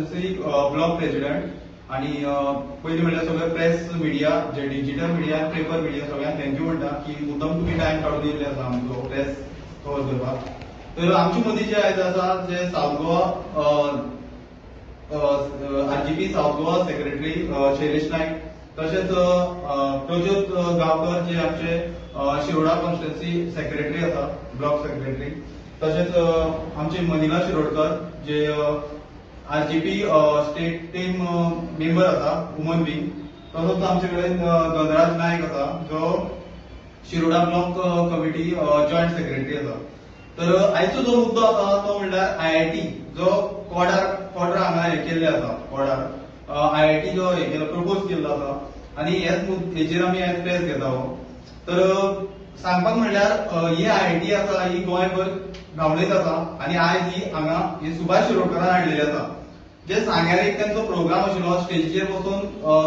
Constituency block president आणि पयलीं म्हणल्यार सगळे प्रेस मिडिया जे डिजिटल मिडिया आनी पेपर मिडिया सगळ्यांक thank you म्हणटा की मुद्दम तुमी टायम काडून दिल्ले आसा आमचो प्रेस कवर करपाक. तर आमचे मदीं जे आयज आसा जे South Goa RGP South Goa secretary Shailesh Naik, तशेंच प्रज्योत गांवकर जे आमचे शिरोडा कॉन्स्टिट्युएन्सी सेक्रेटरी आसा, ब्लॉक सेक्रेटरी, तशेंच आमचे मनिला शिरोडकर जे आरजीपी स्टेट टीम मेंबर आसा वुमन विंग, तसोच आमचे कडेन गणराज नायक आसा जो Shiroda block committee joint secretary आसा. तर आयचो जो मुद्दो आसा तो म्हणल्यार आयआयटी जो कोडार हांगा हे केल्ले आसा, कोडार आयआयटी जो हे केलो प्रपोज केल्लो आसा आनी हेच हेचेर आमी आयज प्रेस घेता. तर सांगपाक म्हणल्यार ही आयआयटी आसा ही गोंयभर धांवडीत आसा आनी आयज ही हांगा ही सुभाष शिरोडकरान हाडलेली आसा. जे सांग्यार एक तेंचो प्रोग्राम आशिल्लो, स्टेजीचेर बसून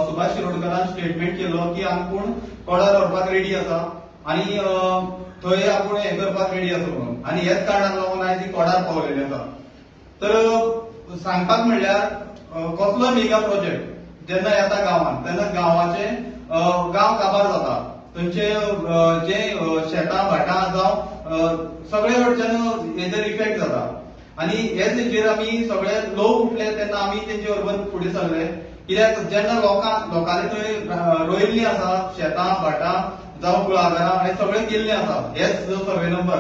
सुभाष शिरोडकरान स्टेटमेंट केल्लो की आपूण कोडार व्हरपाक रेडी आसा आनी थंय आपूण हें करपाक रेडी आसा म्हणून, आनी हेच कारणाक लागून आयज ही कोडार पावलेली आसा. तर सांगपाक म्हणल्यार कसलो मेगा प्रोजेक्ट जेन्ना येता गांवांत तेन्ना गांवाचे गांव काबार जाता, थंयचे जे शेतां भाटां जावं सगळे कडच्यान हेजेर इफेक्ट जाता आनी हेच हेजेर आमी सगळे लोक उठले तेन्ना आमी तेंचे बरोबर फुडें सरले. कित्याक जेन्ना लोकांनी थंय रोयिल्लीं आसा शेतां भाटां जावं कुळागरां हे सगळे केल्ले आसा, हेच जो सर्वे नंबर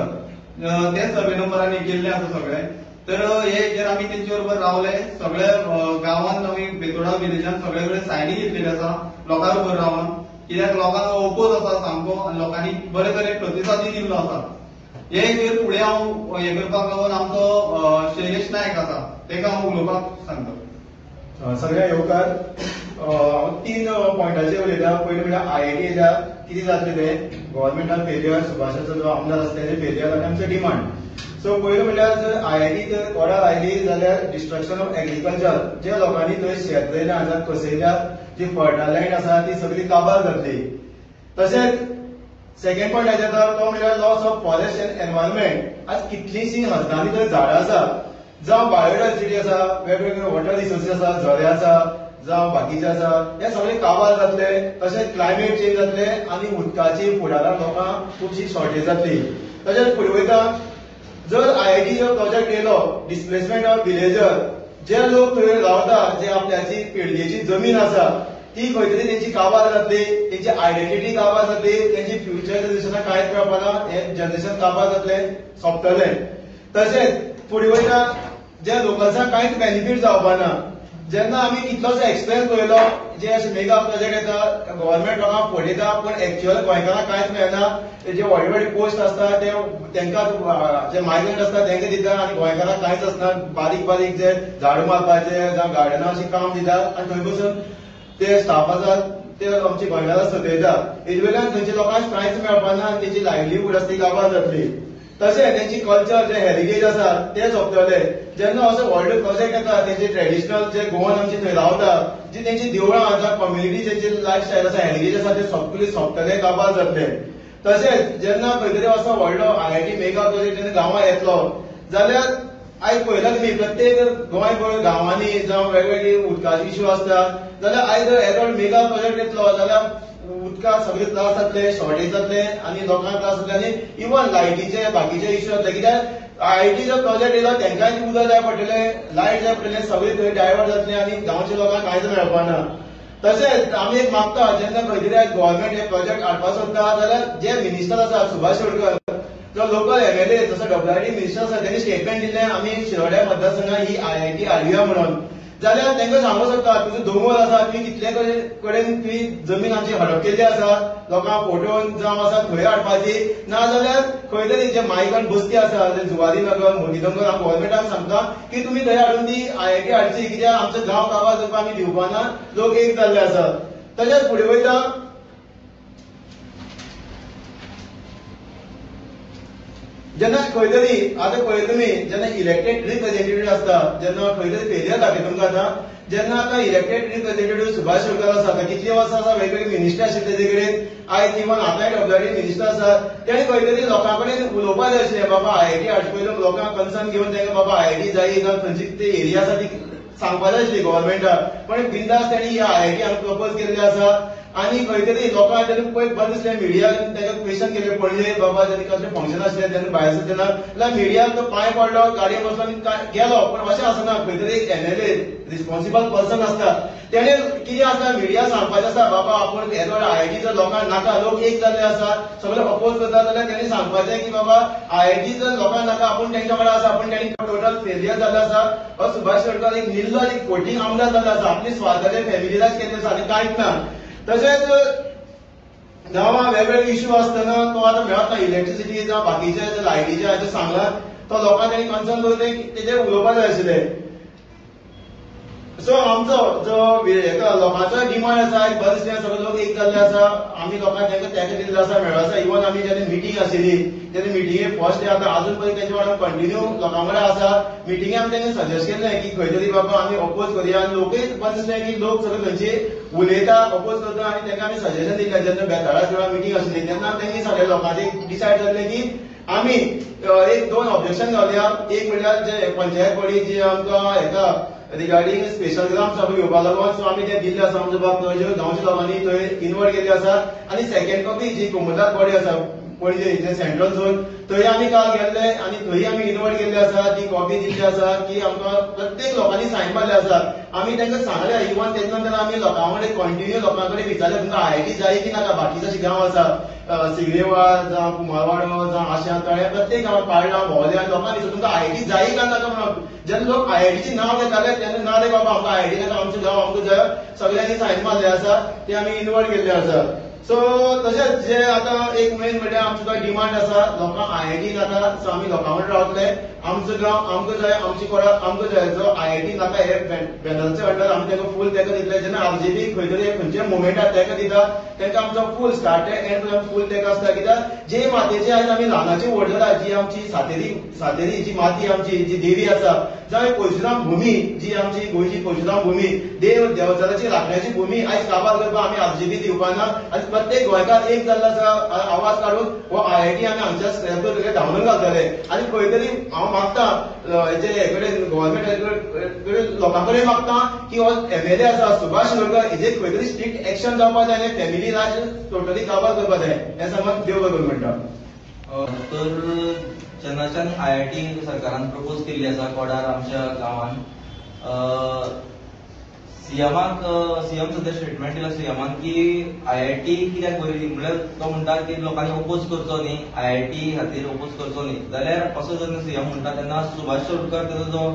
तेच सर्वे नंबरांनी केल्ले आसा सगळे. तर हे हेजेर आमी तेंचे बरोबर रावले, सगळे गांवांत आमी बेतोडा विलेजान सगळे कडेन सायनी घेतलेली आसा लोकां बरोबर रावन, कित्याक लोकांक ओपोज आसा सामको आनी लोकांनी बरे तरेन प्रतिसादूय दिल्लो आसा. हे हेजेर फुडें हांव हें करपाक लागून आमचो शैलेश नायक आसा तेका हांव उलोवपाक सांगता. सगळ्या येवकार. हांव 3 पॉयंटाचेर उलयता. पयलीं म्हणल्यार आयआयटी येयल्या कितें जातलें तें गव्हर्मेंटान फेलियर, सुभाषाचो जो आमदार आसा तेजें फेलियर आनी आमचें डिमांड. सो पयलीं म्हणल्यार जर आयआयटी जर कोडार आयली जाल्यार डिस्ट्रक्शन ऑफ एग्रीकल्चर, जे लोकांनी थंय शेत रोयलां जावं कसयल्या जी फर्टायल आसा ती सगळी काबार जातली. तशेंच सेकंड पॉयंट येता तो म्हणल्यार loss of forest and environment. आज कितलींशीं हजारांनी थंय झाडां आसा, जावं बायोडायवर्सिटी आसा, वेगवेगळे वॉटर रिसोर्सीस आसा, झरे आसा जावं बाकीचे आसा, हे सगळे काबार जातले. तशेंच क्लायमेट चेंज जातले आनी उदकाची फुडाराक लोकांक खुबशी शॉर्टेज जातली. तशेंच फुडें वयता जर आयआयटी जो प्रोजेक्ट येयलो डिस्प्लेसमेंट ऑफ विलेजर, जे लोक थंय रावता जे आपल्याची पिळगेची जमीन आसा ती खंय तरी तेंची काबार जातली, तेंची आयडेंटिटी काबार जातली, तेंची फ्युचर जनरेशनाक कांयच मेळपाना, हे जनरेशन काबार जातले, सोंपतले. तशेंच फुडें वयता जे लोकल्सांक कांयच बेनिफीट जावपाना. जेन्ना आमी कितलोसो एक्सपिरियन्स पळयलो जे अशे मेगा प्रोजेक्ट येता गव्हर्मेंट लोकांक फटयता पूण एक्च्युअल गोंयकारांक कांयच मेळना. जे व्हडले व्हडले पोस्ट आसता ते तेंकां जे मायग्रंट आसता तेंकां दिता आनी गोंयकारांक कांयच आसना. बारीक बारीक जे झाडू मारपाचे जावं गार्डना अशें काम दिता आनी थंय बसून ते स्टाफ आसा ते आमचे गोंयकारां सतयता. हेजे वयल्यान थंयच्या लोकांक कांयच मेळपाना आनी तेंची लायवलीहूड आसा ती काबार जातली. तशें तेंची कल्चर जे हेरिटेज आसा ते सोंपतले. जेन्ना असो व्हडलो प्रोजेक्ट येता तेंचे ट्रेडिशनल जे गोवन आमचे थंय रावता जी तेंची देवळां आसा, कम्युनिटी जेंची लायफस्टायल आसा, हेरिटेज आसा ते सगळे सोंपतले, काबार जातले. तशेंच जेन्ना खंय तरी असो व्हडलो आयआयटी मेगा प्रोजेक्ट जेन्ना गांवांत येतलो जाल्यार आयज पळयला तुमी प्रत्येक गोंयभर गांवांनी जावं वेगवेगळी उदकाची इश्यू आसता जाल्यार आयज जर येदो मेगा प्रोजेक्ट येतलो जाल्यार उदका सगळे त्रास जातले, शॉर्टेज जातले आनी लोकांक त्रास जातले आनी इवन लायटीचे बाकीचे इश्यू जातले. कित्याक आयआयटी जो प्रोजेक्ट येयलो तेंकांय उदक जाय पडटलें, लायट जाय पडटलें, सगळे थंय डायवर्ट जातले आनी गांवच्या लोकांक कांयच मेळपाना. तशेंच आमी एक मागता जेन्ना खंय तरी आयज गव्हर्मेंट हे प्रोजेक्ट हाडपाक सोदता जाल्यार जे मिनिस्टर आसा सुभाष शिरोडकर जो लोकल एमएलए जसो डब्ल्यूआरडी मिनिस्टर आसा तेणी स्टेटमेंट दिलें आमी शिरोड्या मतदारसंघात ही आयआयटी हाडुया म्हणून, जाल्यार तेंकां सांगूंक शकता तुजो दोंगर आसा, तुवें कितले कडेन तुवें जमीन आमची हडप केल्ली आसा लोकांक फटोवन जावं आसा थंय हाडपाची, ना जाल्यार खंय तरी जे मायग्रंट बस्ती आसा जे जुवारी नगर मोती दोंगर हांव गव्हर्मेंटाक सांगता की तुमी थंय हाडून ती आयआयटी हाडची, कित्याक आमचो गांव काबार करपाक आमी दिवपाना, लोक एक जाल्ले आसा. तशेंच फुडें वयता जेन्ना खंय तरी आतां पळय तुमी जेन्ना इलेक्टेड रिप्रेझेंटेटिव्ह आसता जेन्ना खंय तरी फेलियर दाखयता तुमकां आतां जेन्ना आतां इलेक्टेड रिप्रेझेंटेटिव्ह सुभाष शिरोडकर आसा कितलीं वर्सां आसा वेगवेगळे मिनिस्टर आशिल्ले तेजे कडेन, आयज इवन आतांय डब्ल्यूआरडी मिनिस्टर आसा, तेणें खंय तरी लोकां कडेन उलोवपाक जाय आशिल्लें बाबा आयआयटी हाडचे पयलीं लोकांक कन्सर्न घेवन तांकां बाबा आयआयटी जाय जावं खंयची ती एरिया आसा ती सांगपा जाय आशिल्ली गव्हर्मेंटाक, पण बिंदास तेणी ही आयआयटी हांगा प्रपोज केल्ली आसा. आनी खंय तरी लोकांक तेन्ना पळय बरें दिसलें, मिडियान ताका क्वेश्चन केलें पणजे बाबा जेन्ना कसलें फंक्शन आसलें तेन्ना भायर सरता तेन्ना जाल्यार मिडियाक तो पांय पडलो, गाडयेन बसलो आनी गेलो. पण अशें आसना, खंय तरी एक एमएलए रिस्पॉन्सिबल पर्सन आसता, तेणे कितें आसता मिडिया सांगपाचें आसता बाबा आपूण येदो आयआयटी जर लोकांक नाका, लोक एक जाल्ले आसा, सगळे अपोज करता, जाल्यार तेणी सांगपाचें की बाबा आयआयटी जर लोकांक नाका आपूण तेंच्या वांगडा आसा, पूण तेणी टोटल फेलियर जाल्लो आसा. हो सुभाष शिरोडकर एक निल्लो एक फोटींग आमदार जाल्लो आसा, आपली स्वार्थाचे फॅमिली राज केल्ले आसा आनी कांयच ना. तशेंच गांवां वेगवेगळे इश्यू आसतना तो आतां मेळत ना, इलेक्ट्रिसिटी जावं बाकीचे लायटीचे हाचें सांगलां, तो लोकांक तेणी कन्सर्न करून तेजेर उलोवपा जाय आशिल्लें. सो आमचो जो लोकांचो डिमांड आसा, बरें दिसलें सगळे लोक एक जाल्ले आसा, आमी लोकांक तांकां तेका दिल्लो आसा, मेळ्ळो आसा. इवन आमी जेन्ना मिटींग आशिल्ली तेन्ना मिटिंगे फर्स्ट डे आतां आजून पर्यंत तेंच्या वांगडा कंटिन्यू लोकां वांगडा आसा. मिटिंगे आमी तांकां सजेस्ट केल्लें की खंय तरी बाबा आमी अपोज करुया, आनी लोकूय बरें दिसलें की लोक सगळे खंयची उलयता अपोज करता, आनी तांकां आमी सजेशन दिलें. जेन्ना बेताळा शिरोडा मिटींग आशिल्ली तेन्ना तांणी सगळे लोकांचे डिसायड जाल्लें की आमी एक दोन ऑब्जेक्शन घालया. एक म्हणल्यार जे पंचायत बॉडी जी आमकां हेका रिगार्डींग स्पेशल ग्राम सभा घेवपा लागून, सो आमी ते दिल्ले आसा, आमच्या बाब थंय गांवच्या लोकांनी थंय इन्वॉल्व केल्ले आसा. आनी सेकंड कॉपी जी कोमुनिदाद बॉडी आसा पणजे जे सेंट्रल झोन, थंय आमी काल गेल्ले आनी थंय आमी इन्वॉल्व केल्ले आसा. ती कॉपी दिल्ली आसा की आमकां प्रत्येक लोकांनी सायन मारले आसा. आमी तांकां सांगले, इवन तेजे नंतर आमी लोकां कडेन कंटिन्यू लोकां कडेन विचारले तुमकां आयआयटी जाय की नाका. बाकीचे गांव आसा सिगरेवाड जावं कुमारवाडो जावं आशा तळ्या, प्रत्येक गांवांत पाळणा भोंवल्या लोकांनी विचारलें तुमकां आयआयटी जाय काय नाका म्हणून. जेन्ना लोक आयआयटीचें नांव घेताले तेन्ना ना रे बाबा आमकां आयआयटी नाका, आमचें गांव आमकां जाय, सगळ्यांनी सायन मारले आसा, ते आमी इन्वॉल्व केल्ले आसा. सो तशेंच जे आतां एक मेन म्हणल्यार आमचो जो डिमांड आसा, लोकांक आयआयटी नाका, सो आमी लोकां कडेन रावतले, आमचो गांव आमकां जाय, आमची कोडा आमकां जाय. जो आयआयटी नाका हे बॅनरच्या अंडर आमी तांकां फूल तेका दितले. जेन्ना आरजीपी खंय तरी खंयच्या मुवमेंटाक तेका दिता तांकां आमचो फूल स्टार्ट एंड पर्यंत फूल तेका आसता. कित्याक जे मातयेचे आयज आमी ल्हानाची व्हड जाला, जी आमची सातेरी सातेरी जी माती आमची जी देवी आसा, जावं परशुराम भूमी जी आमची गोंयची परशुराम भूमी, देव देवचाराची राखण्याची भूमी आयज काबार करपाक आमी आरजीपी दिवपा ना. आनी प्रत्येक गोंयकार एक जाल्लो आसा आवाज काडून हो आयआयटी आमी हांगच्या स्क्रॅप करतले, धांवडून घालतले. आनी खंय तरी हांव मागता हेजे कडेन गव्हर्मेंटा कडेन लोकां कडेन मागता की हो एमएलए आसा सुभाष शिरोडकर हेजेर खंय तरी स्ट्रिक्ट एक्शन जावपा जाय आनी फॅमिली राज टोटली काबार करपा जाय. हें सांगून देव बरें करूं म्हणटा. तर जेन्नाच्यान आयआयटी सरकारान प्रपोज केल्ली आसा कोडार आमच्या गांवान, सीएमाक सीएम सद्या स्टेटमेंट दिला सीएमान की आयआयटी कित्याक बरी, म्हणल्यार तो म्हणटा की लोकांनी ओपोज करचो न्ही, आयआयटी खातीर ओपोज करचो न्ही. जाल्यार असो जेन्ना सीएम म्हणटा तेन्ना सुभाष शिरोडकर तेजो जो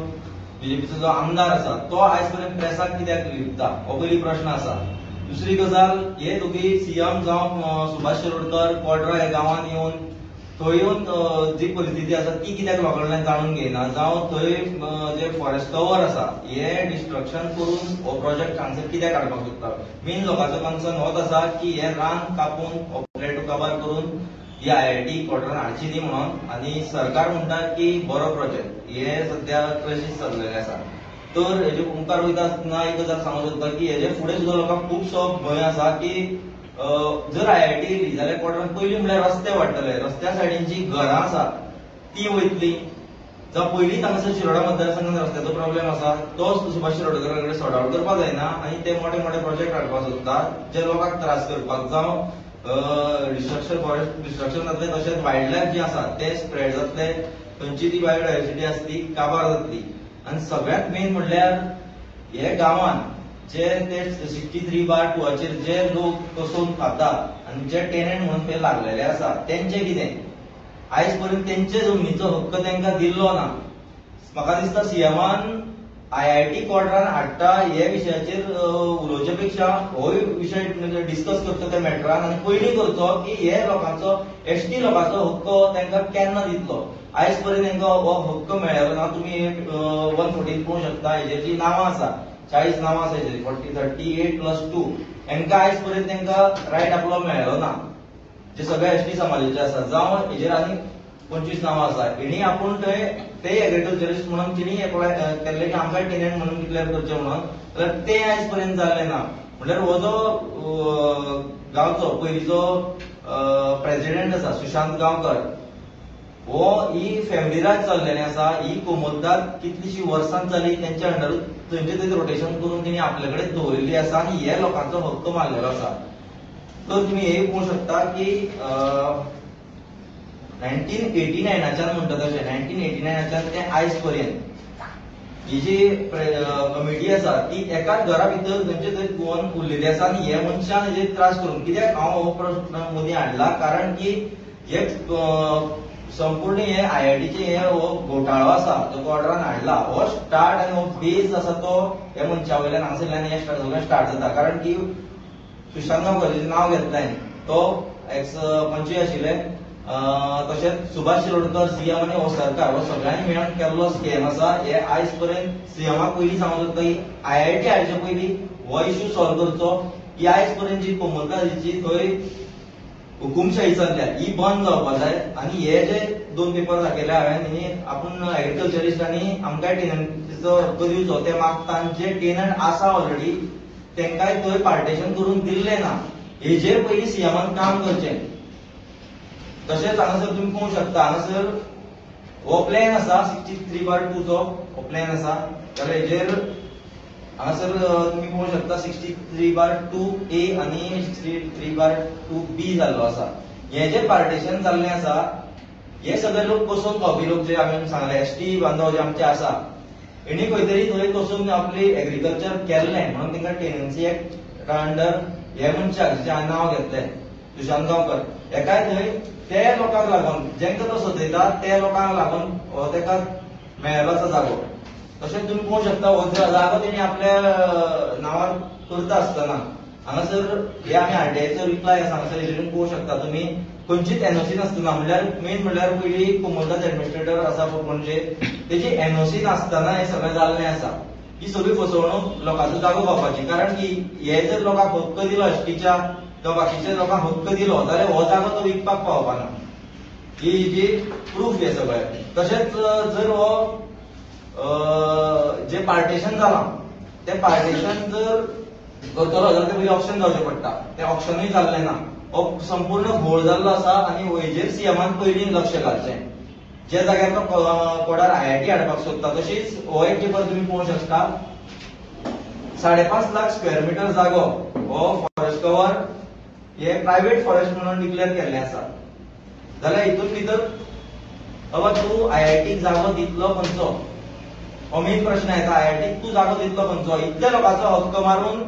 बीजेपीचो जो आमदार आसा तो आयज पर्यंत प्रेसाक कित्याक लिपता हो पयली प्रश्न आसा. दुसरी गजाल, हे दोगी सीएम जावं सुभाष शिरोडकर कोडरा ह्या गांवान येवन थंय येवन जी परिस्थिती आसा ती कित्याक लोकां जाणून घेयना, जावं थंय जे फॉरेस्ट कवर आसा हे डिस्ट्रक्शन करून हो प्रोजेक्ट हांगसर कित्याक हाडपाक सोदता. मेन लोकांचो कन्सर्न होच आसा की हे रान कापून हो प्लेटू काबार करून ही आयआयटी कोडरान हाडची न्ही म्हणून. आनी सरकार म्हणटा की बरो प्रोजेक्ट हे सद्या क्रेशीस चल्लेले आसा. तर हेजे मुखार वयता आसतना एक गजाल सांगूंक सोदता की हेजे फुडें सुद्दां लोकांक खुबसो भंय आसा की जर आयआयटी येयली जाल्यार कोडरान पयलीं म्हणल्यार रस्ते वाडटले, रस्त्या सायडीन जी घरां आसा ती वयतली. जावं पयलींच हांगासर शिरोडा मतदारसंघात रस्त्याचो प्रॉब्लेम आसा तो सुभाष शिरोडकरा कडेन सॉर्ट आवट करपाक जायना आनी ते मोठे मोठे प्रोजेक्ट हाडपाक सोदता जे लोकांक त्रास करपाक, जावं डिस्ट्रक्शन फॉरेस्ट डिस्ट्रक्शन जातलें, तशेंच वायल्ड लायफ जी आसा ते स्प्रेड जातले, थंयची ती बायोडायवर्सिटी आसा ती काबार जातली. आनी सगळ्यांत मेन म्हणल्यार हे गांवान जे ते 63/2 जे लोक कसोवन खातात आनी जे टेनंट म्हणून ते लागलेले आसा तेंचे कितें आयज पर्यंत तेंचे जमनीचो हक्क तांकां दिल्लो ना. म्हाका दिसता सीएमान आयआयटी कोडरान हाडटा हे विशयाचेर उलोवचे पेक्षा होय विशय डिस्कस करचो त्या मॅटरान आनी पयलीं करचो की हे लोकांचो एसटी लोकांचो हक्क तांकां केन्ना दितलो. आयज पर्यंत तांकां हो हक्क मेळ्ळो ना. तुमी 114 पळोवंक शकता, हेजेर जी नांवां आसा 40 नांवां आसा हेजेर 38 + 2 हेंकां आयज पर्यंत तांकां रायट आपलो मेळ्ळो ना, जे सगळे एसटी समाजाचे आसा. जावं हेजेर आनी 25 नांवां आसा, हेणी आपूण थंय ते एग्रीकल्चरिस्ट म्हणून तिणी एप्लाय केल्ले की आमकां टेनंट म्हणून डिक्लेअर करचें म्हणून, जाल्यार ते आयज पर्यंत जाल्लें ना. म्हणल्यार हो जो गांवचो पयलींचो प्रेसिडेंट आसा सुशांत गांवकर, हो ही फॅमिली राज चल्लेलें आसा. ही कोमोलदाद कितलीशी वर्सां जाली तेंच्या अंडरूच थंयचे थंय रोटेशन करून तेणी आपले कडेन दवरिल्ली आसा आनी हे लोकांचो हक्क मारलेलो आसा. तर तुमी हे पळोवंक शकता की 1989च्यान म्हणटा तशें 1989च्यान ते आयज पर्यंत ही जी कमिटी आसा ती एकाच घरा भितर थंयचे थंय गुवन उरलेली आसा आनी हे मनशान हेजेर त्रास करून कित्याक हांव हो प्रश्न मदीं हाडला, कारण की हे संपूर्ण हे आयआयटीचे हे हो घोटाळो आसा जो ऑर्डरान हाडला हो स्टार्ट आनी हो बेज आसा तो हे मनशा वयल्यान हांगासरल्यान हे सगळें स्टार्ट जाता. कारण की सुशांत गांवकराचें नांव घेतलें, तो एक्स पंचवीस आशिल्ले, तशेंच सुभाष शिरोडकर सीएम आनी हो सरकार हो सगळ्यांनी मेळून केल्लो स्कॅम आसा. हे आयज पर्यंत सीएमाक पयलीं सांगूंक सोदता की आयआयटी हाडचे पयलीं हो इश्यू सॉल्व करचो. ही आयज पर्यंत जी कोमोलदादीची थंय हुकुमशाही चल्ल्या ही बंद जावपा जाय. आनी हे जे दोन पेपर दाखयले हांवें न्ही, आपूण एग्रीकल्चरिस्ट आनी आमकांय टेनंटीचो हक्क दिवचो ते मागता आनी जे टेनंट आसा ऑलरेडी तेंकांय थंय पार्टेशन करून दिल्लें ना, हेजेर पयलीं सीएमान काम करचें. तशेंच हांगासर तुमी पळोवंक शकता, हांगासर हो प्लॅन आसा 63/2 चो हो प्लॅन आसा, जाल्यार हेजेर हांगासर तुमी पळोवंक शकता 63/2A आनी 63/2B जाल्लो आसा. हे जे पार्टेशन जाल्लें आसा हे सगळे लोक बसून खावपी लोक जे आमी सांगले एसटी बांधव जे आमचे आसा हेणी खंय तरी थंय बसून आपली एग्रीकल्चर केल्लें म्हणून तांकां टेनन्सी एक्ट अंडर हे मनशाक जेचें नांव घेतलें सुशांत गांवकर हेकाय थंय ते लोकांक लागून जेंका तो सजयता ते लोकांक लागून हो तेका मेळ्ळो आसा जागो. तशेंच तुमी पळोवंक शकता हो जागो तेणी आपल्या नांवार करता आसतना हांगासर हे आमी आरटीआयचो रिप्लाय आसा हांगासर हेजेर पळोवंक शकता तुमी खंयचीच एनओसी नासतना, म्हणल्यार मेन म्हणल्यार पयलीं कोमोलदाद एडमिनिस्ट्रेटर आसा पणजे तेजी एनओसी नासतना हें सगळें जाल्लें आसा. ही सगळी फसवणूक लोकांचो जागो पावपाची, कारण की हे जर लोकांक हक्क दिलो एसटीच्या किंवा बाकीच्या लोकांक हक्क दिलो जाल्यार हो जागो तो विकपाक पावपाना, ही जी प्रूफ हे सगळें. तशेंच जर हो जे पार्टेशन जालां तें पार्टेशन जर करतलो जाल्यार तें पयलीं ऑप्शन जावचें पडटा, तें ऑप्शनूय जाल्लें ना, हो संपूर्ण घोळ जाल्लो आसा. आनी हेजेर सीएमान पयलीं लक्ष घालचें. जे जाग्यार तो कोडार आयआयटी हाडपाक सोदता तशीच हो एक पेपर तुमी पळोवंक शकता 5.5 लाख स्क्वेअर मिटर जागो हो फॉरेस्ट कवर हे प्रायव्हेट फॉरेस्ट म्हणून डिक्लेअर केल्लें आसा. जाल्यार हितून भितर बाबा तूं आयआयटीक जागो दितलो खंयचो, हो मेन प्रश्न येता. आयआयटीक तूं जागो दितलो खंयचो, इतल्या लोकांचो हक्क मारून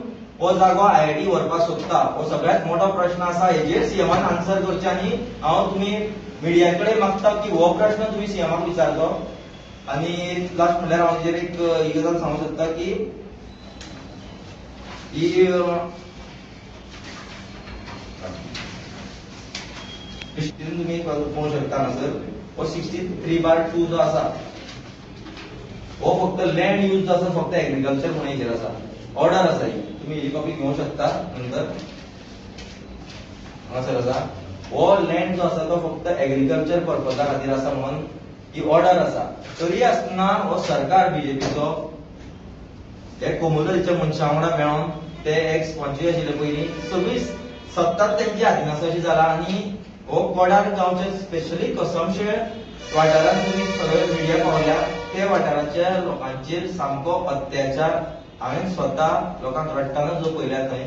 हो जागो आयआयटी व्हरपाक सोदता, हो सगळ्यात मोठो प्रश्न आसा. हेजेर सीएमान आन्सर करचें आनी हांव तुमी मिडिया कडेन मागता की हो प्रश्न तुमी सीएमाक विचारचो. आनी लास्ट म्हणल्यार हांव हेजेर एक ही गजाल सांगूंक सोदता की ही तुमी पळोवंक शकता हांगासर हो 63/2 जो आसा हो फक्त लँड यूज जो आसा फक्त एग्रीकल्चर म्हणून हेजेर आसा, ऑर्डर आसा ही, तुमी हेजी कॉपी घेवंक शकता. नंतर हांगासर आसा हो लँड जो आसा तो फक्त एग्रीकल्चर पर्पजा खातीर आसा म्हणून ही ऑर्डर आसा. तरी आसतना हो सरकार बीजेपीचो हे कोमुनिदादीच्या मनशां वांगडा मेळोन ते एक्स पंचवीस आशिल्ले पयलीं सगळी सत्ताच तेंच्या हातीन आसा अशी जाला. आनी हो कोडार गांवचे स्पेशली कसमशेळ वाठारांत तुमी सगळे मिडिया पावल्या ते वाठाराच्या लोकांचेर सामको अत्याचार हांवें स्वता लोकांक रडटना जो पळयला थंय.